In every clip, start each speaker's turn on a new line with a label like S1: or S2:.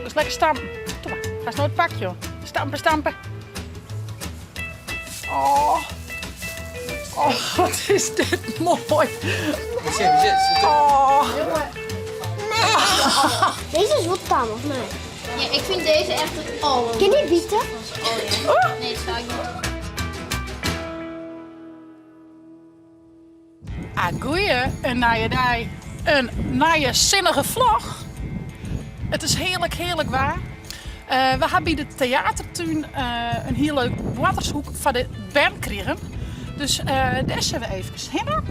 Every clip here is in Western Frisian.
S1: Dus lekker stampen. Doe mar, ga no it pakje oan. Stampe, stampe. Oh. Oh, wat is dit moai. Oh.
S2: Deze is wel tam, of niet?
S3: Ja, ik vind deze echt het aller.
S2: Kin die bite?
S1: Oh.
S3: Nee, dat zou ik niet.
S1: Ah, goeie, in nije dei, in nije sinnige vlog. It is hearlik, hearlik waar. Eh, we ha by de teatertún eh, in hiel leuk boartershoek foar de bern krigen. Dus eh, dêr sille we eefkes hinne.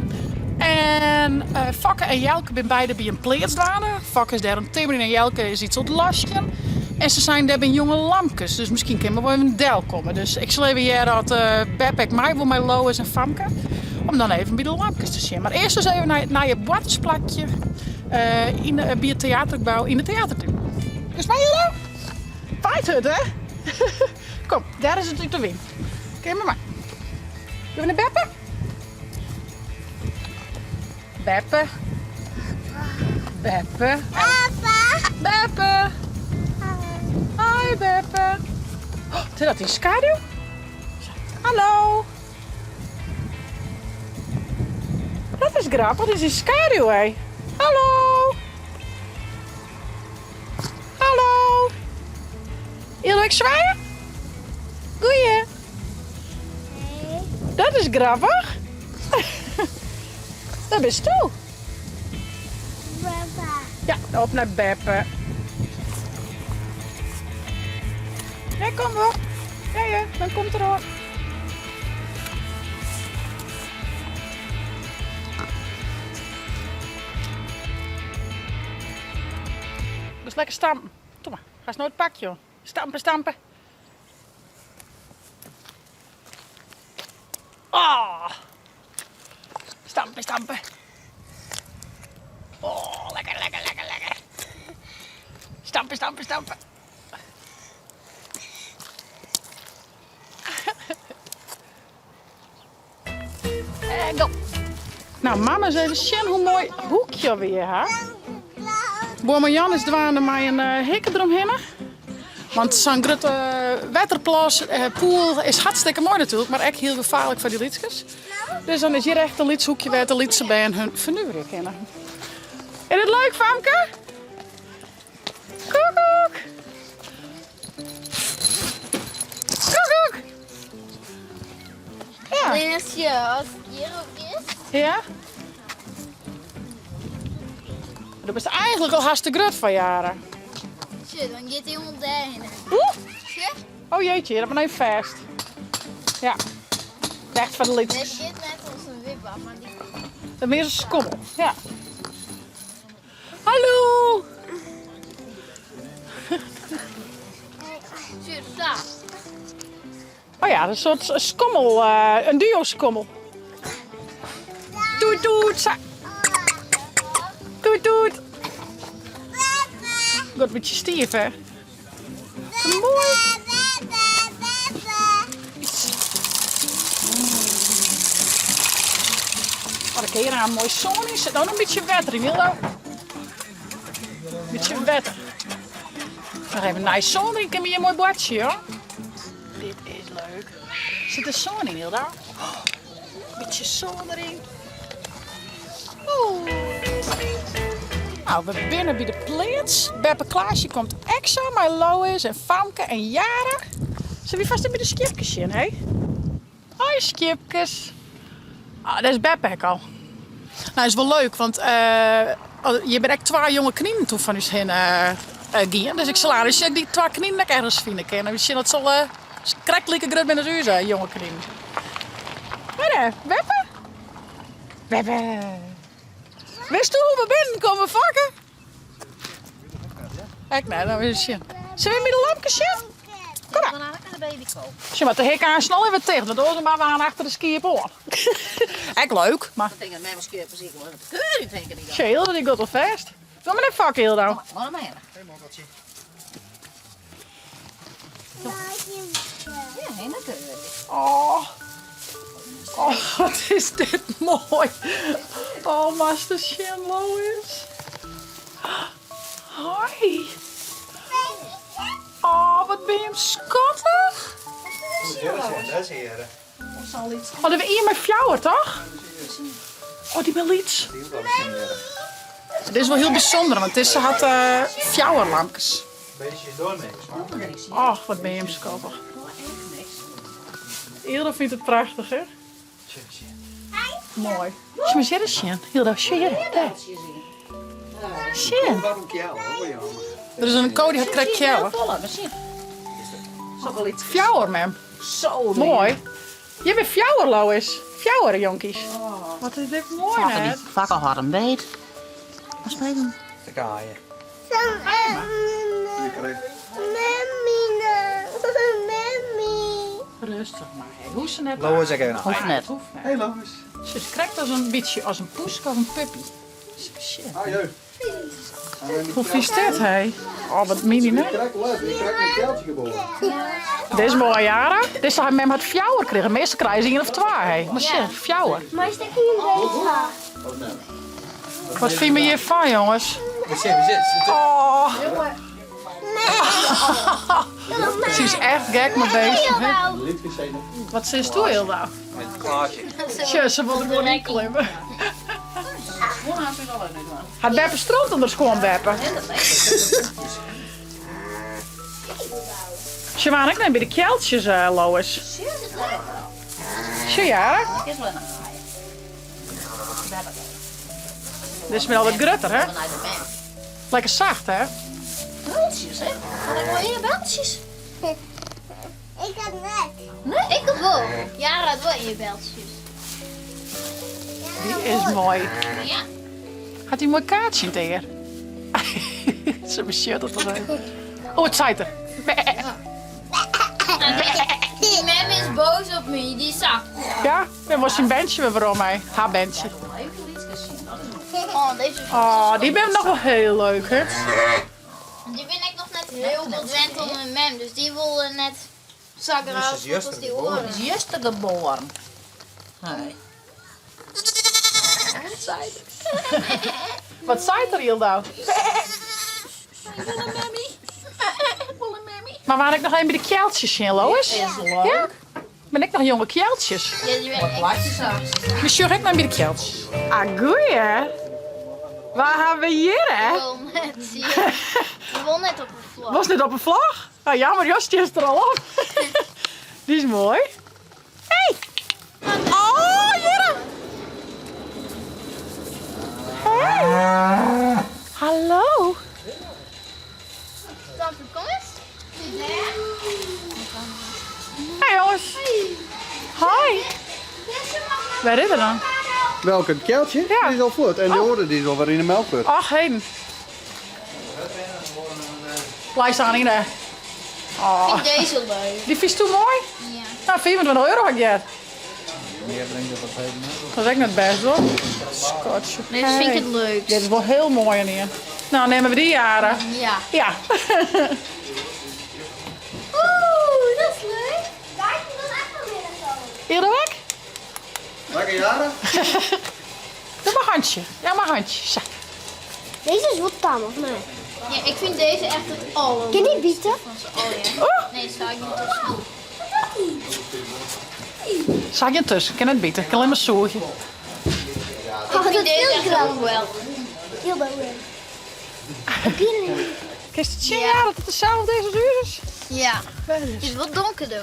S1: En eh, Fokke en Jelke binne beide by in pleats dwaande. Fokke is dêr oan it timmerjen en Jelke is iets oan it laskjen. En se seinen dêr binne jonge lamkes, dus miskien kinne we wol even delkomme. Dus ik sil even hearre oft Beppe ek mei wol mei Lois en Famke. Om dan even by de lamkes te sjen. Mar earst dus even nei it nije boartersplakje yn, by it teatergebou yn de teatertún. Dus mei jullie? Waait hurd, hè? Kom, dêr is it út de wyn. Kin mar mei. Doe nei Beppe? Beppe. Beppe. Beppe. Hoi Beppe. Oh, is dat in skaduw? Hallo. Dat is grappich, dit is in skaduw hé. Hallo. Hallo. Wil ik zwaaien? Goeie. Dat is grappich. Dêr bisto.
S2: Beppe.
S1: Ja, op nei Beppe. Ja, kom hoor. Ja, ja, dan komt er hoor. Dus lekker stampen. Doe mar, ga no it pakje oan. Stampe, stampe. Oh. Stampe, stampe. Oh, lekker, lekker, lekker, lekker. Stampe, stampe, stampe. En go. Nou, mama ris even sjen hoe moai hoekje we hjir ha. Buorman Jan is dwaande mei in eh, hikke deromhinne. Want sa'n grutte wetterplas, eh, poel, is hartstikke moai natuerlik, mar ek hiel gefaarlik foar dy lytskes. Dus dan is hjir echt in lyts hoekje wêr't de lytse bern hun fernuverje kinne. Is it leuk, famke? Koekoek! Koekoek! Ja.
S3: Alleen als je als het hier ook is.
S1: Ja? Do bist eigentlik al hast te grut foar Jara.
S3: Tje, dan giet hij helemaal daarheen.
S1: Oeh.
S3: Tje,
S1: Oh jeetje, dat ben even fêst. Ja. Echt foar de
S3: dit
S1: lytskes.
S3: giet net als een wipwap, maar die...
S1: Dat mear in skommel. Ja. Hallo!
S3: Tje, sta.
S1: Oh ja, in soart skommel, eh, in duo-skommel. Toet toet, sa. Toet toet. Wordt een beetje stief, hè? Mooi. Oh, dan kun je een mooi zon in. Zit ook nog een beetje wetter in, Hildo. Een beetje wetter. Nog even een nice zon erin. Kun je een mooi bordje, hoor. Dit is leuk. Zit er zon in, Hilda? Oh, een beetje zon erin. Oeh. Nou, we binne by de pleats. Beppe Klaasje komt ek sa mei Lois en Famke en Jara. Sille we fêst by de skiepkes sjen, hè? Hoi skiepkes. Ah, dêr is Beppe ek al. Nou, is wol leuk, want uh, hjir binne ek twa jonge kninen toen fan ús hinne uh, gien. Dus ik sil aardich sjen dy twa kninen ek ergens fine kin. En we sjen dat se al uh, krekt like grut binne as ús jonge kninen. Hoi dêr, Beppe? Beppe. Witsto hoe't we binnenkomme, Fokke? Ek net, dan ris sjen. Sille we by de lamkes sjen? Kom mar.
S3: Dan naar de baby kopen.
S1: Sjoch mar, de hik aanst al even ticht, want oars moatte we aan achter de skiep oan. Ek leuk, mar...
S4: Ik tink dat mem skiep is gewoon de keuring tink ik.
S1: Sjoch, Hilde dy giet al fêst. Kom mar net Fokke, Hilde.
S4: Kom maar. Ja, nee, natuurlijk.
S1: Oh. Oh, wat is dit moai. Oh, master sjen, Lois. Hoi. jim skattich. Oh, der wie ien mei fjouwer, toch? Oh, dy binne lyts. Dit is wol hiel bysûnder, want dizze hat fjouwer lamkes. Och, wat binne jim skattich. Hilda fynt it prachtich, hè? Moai. Sjoch mar hjir ris sjen. Hilda, sjoch hjir. Dêr. Sjen. Der is in ko dy hat krekt kealle. Fjouwer, mem. Moai. Hjir binne fjouwer, Lois. Fjouwer jonkies. Wat is dit moai, net?
S4: Fakke hâldt him beet. Wat spijt him?
S1: Rêstich mar, hè. Hoecht se net.
S5: Lois ek even
S4: Hoecht net.
S1: Hoecht net.
S5: Hey Lois.
S1: Se is krekt as in bytsje as in poeske of in puppy. Sjen.
S5: Aju.
S1: Hoe fynst dit, hè? Oh, wat miny, ne?
S5: Krekt let, ik krekt in kealtsje geboren.
S1: Dit is moai, Jara. Dizze har mem hat fjouwer krigen. Meastal krije se ien of twa, hè. Mar sjen, fjouwer.
S2: Mei stek yn in beet.
S1: Wat fine we hjir fan, jonges? Oh. Ze is echt gek mei beesten, hè? Wat sizst do, Hilda? Sjoch, se wol der gewoan yn klimme. Hat beppe stront ûnder skuon, beppe? Se waren ek net by de kealtsjes, Lois. Sjoch, Jara. Dit is al wat grutter, hè? Lekker sacht, hè?
S4: Beltsjes, hè? Had ik wol ear beltsjes?
S2: Ik had net.
S3: Nee, ik wol. Jara hat wol earbeltsjes.
S1: Die is moai.
S3: Ja.
S1: Hat hy in moai kaartsje yn it ear? Se besjocht it al even. Oh, it seit er.
S3: Die mem is boos op my, die sa.
S1: Ja, dan wol syn berntsje wer werom mei. Har berntsje.
S3: Oh, deze is
S1: Oh, dy binne noch wol hiel leuk, hè?
S3: Die bin ik noch net hiel bot wend oan myn mem, dus dy wol net sa graach fuort as dy oaren.
S4: Is juster geboren. Hey.
S1: Wat seit er hielendal?
S4: Ik wol in memmie. Ik wol in memmie.
S1: Mar waar ik noch even by de kealtsjes sjen, Lois?
S4: Is leuk.
S1: Ja? Ben ik noch jonge kealtsjes?
S3: Ja, die ben echt zacht.
S1: We sjoch ek noch by de kealtsjes. Ah, goeie. Wa hawwe we hjir, hè?
S3: Ik wol net, ja. Ik wol net op een vlog.
S1: Wolst net op een vlog? Nou, jammer, Jos stiest der al op. Dy is moai. Hey! Oh, hjirre! Hey! Hallo!
S3: Tante, kom eens.
S1: Hey jongens. Hoi. Wêr is er dan?
S5: Welke? Het kealtsje?
S1: Ja.
S5: Die is al fuort. En de oare die is alwer yn de melkput.
S1: Ach, heden. Blijf staan in de. Oh.
S3: Ik vind deze leuk.
S1: Die vind je mooi?
S3: Ja.
S1: Nou, 25 euro had ik jet. Dat is echt net best hoor. Scotch.
S3: Dit vind ik het leukst.
S1: Dit is wel heel mooi in hier. Nou, nemen we die jaren.
S3: Ja.
S1: Ja.
S2: Oeh, dat is leuk. Daar komt dat echt wel weer zo.
S1: Eerder weg?
S5: Lekker jaren?
S1: Doe maar handje. Ja, maar handje. Zo.
S2: Deze is wat tam, of niet?
S3: Ja, ik vind deze echt het allerleukste.
S2: Kin die bite?
S3: Van z'n allen.
S1: Oh.
S3: Nee, sta ik niet tussen.
S1: Zag je tussen? Ik kan het bieten. Ik kan alleen maar zoegen.
S2: Oh,
S3: Ik vind deze echt heel geweldig.
S2: Heel leuk.
S1: Kun je het zien? Ja, dat het dezelfde is als u is.
S3: Ja.
S1: Waar is
S3: Het is wat donkerder.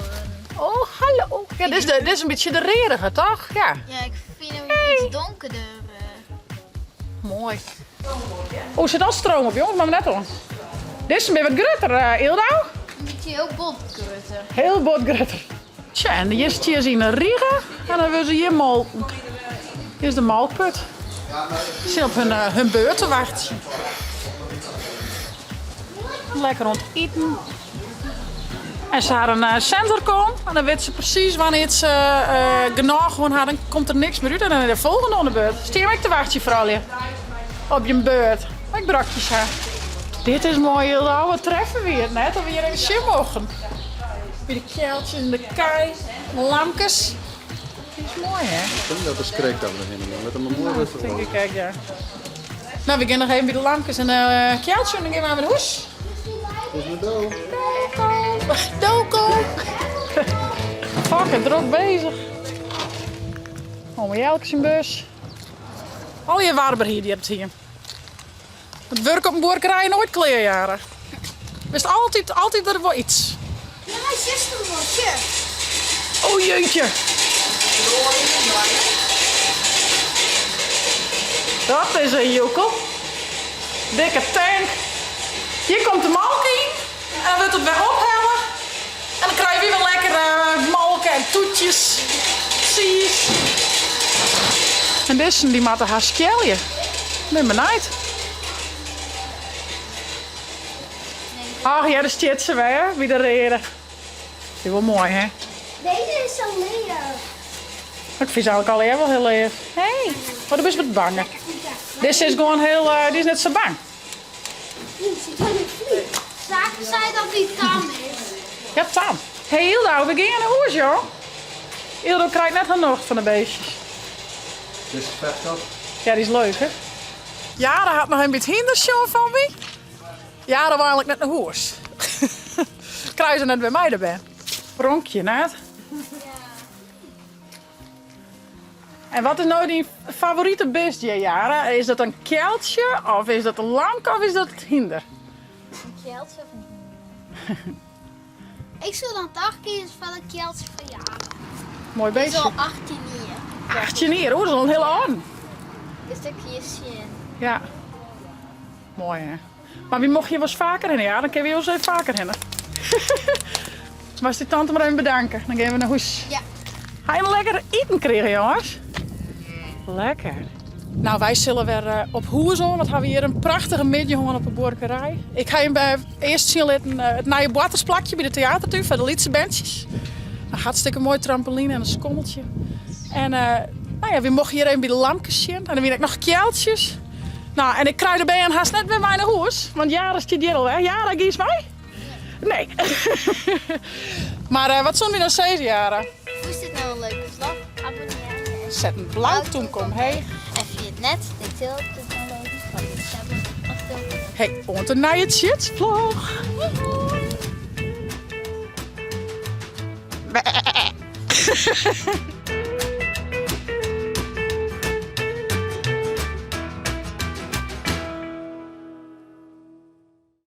S1: Oh, hallo. Ja, dit is, de, dit is een beetje de rerige, toch? Ja.
S3: Ja, ik vind hem iets donkerder.
S1: Mooi. Oh, zit al stroom op, jongens, maar net om. Dit is een beetje wat grutter, Ildau.
S3: Een beetje heel bot grutter.
S1: Heel bot grutter. Tja, en de eerste is in een riege en dan willen ze hier molken. Hier is de molkput. Ze zitten op hun beurt te wachten. Lekker rond eten. En ze hadden een sensor kom en dan weet ze precies wanneer ze genoeg gewoon hadden. Dan komt er niks meer uit en dan is de volgende aan de beurt. Stier ik te wachten, vooral je. Op je beurt. Ik brokjes haar. Dit is mooi, Hilda. Wat treffen we hier net? Dat we hier even zin mogen. Bij de keeltjes en de kei, de lamkes. Dit is mooi, hè?
S5: Ik denk dat de schrik daar doorheen gaat. Met een mooi rustig
S1: Denk ik ook, ja. Nou, we gaan nog even bij de lamkes en de keeltje en dan gaan we naar de hoes.
S5: Dus met dood.
S1: Doei. Doko! Fuck, drok bezig. Ome Jelke syn bus. Allegear warber hier dy op it hiem. It wurk op in buorkerij nooit klear, Jara. Wist altyd, altyd der wol iets.
S2: Ja, mijn zuster wol, sjoch.
S1: Oh jeetje. Dat is in joekel. Dikke tank. Hjir komt de molke yn en dan wurdt it wer ophelle. En dan krije wy wer lekker molke en toetjes, tsiis. En dizzen dy moatte har skjelje. Bin benijd. Ach ja, dêr stiet se wer, by de reade. Dy wol moai, hè?
S2: Deze is zo leaf.
S1: Ik fyn se eigenlik allegear wol hiel leaf. Hey, oh, do bist wat banger. Dizze is gewoan hiel, dy is net sa bang.
S3: Sake sei dat dy tam is.
S1: Ja, tam. Hey Yldo, we gean nei hûs, joh. Yldo krijt net har nocht fan de beestjes.
S5: Dizze vet kat.
S1: Ja, dy is leuk, hè? Jara hat noch even by it hynder sjoen fan my. Jara wol eigenlik net nei hûs. Krije se net wer mei de bern. Pronkje, net? En wat is no dyn favorite bist hjir, Jara? Is dat in kealtsje of is dat in lamke of is dat it hynder?
S3: In kealtsje of in hynder? Ik soe dan toch kieze foar it kealtsje fan Jara.
S1: Moai
S3: Is
S1: beestje.
S3: al 18 jier.
S1: 18 jier, oeh, dat is al in hiele âlden.
S3: Is dat hier sjen.
S1: Ja. Moai hè. Mar wy mochten hjir wolris faker hinne, ja, dan kinne wy wolris even faker hinne. Moatst dy tante mar even bedanke, dan gean we nei hûs.
S3: Ja.
S1: Ha jim lekker iten krigen, jonges? Lekker. Nou, wy sille wer eh, op hûs oan, want ha we hjir in prachtige middei hân op 'e buorkerij. Ik ha jim eh, earst sjen litten eh, it nije boartersplakje by de teatertún foar de lytse berntsjes. In hartstikke moai trampoline en in skommeltsje. En nou ja, wy mochten hjir even by de lamkes sjen. En der wiene ek noch kealtsjes. Nou, en ik krij de bern hast net wer mei nei hûs, want Jara stiet hjir al wer. Jara, giest mei? Nee. Mar wat soene wy no sizze, Jara?
S3: Fûnst dit no in leuke vlog? Abonnearje en
S1: Set in blau tûmke omheech.
S3: En ferjit net de til te downloaden foar de tablet of telefoan.
S1: Hey, oant de nije Tsjitsvlog!
S3: Hoi hoi!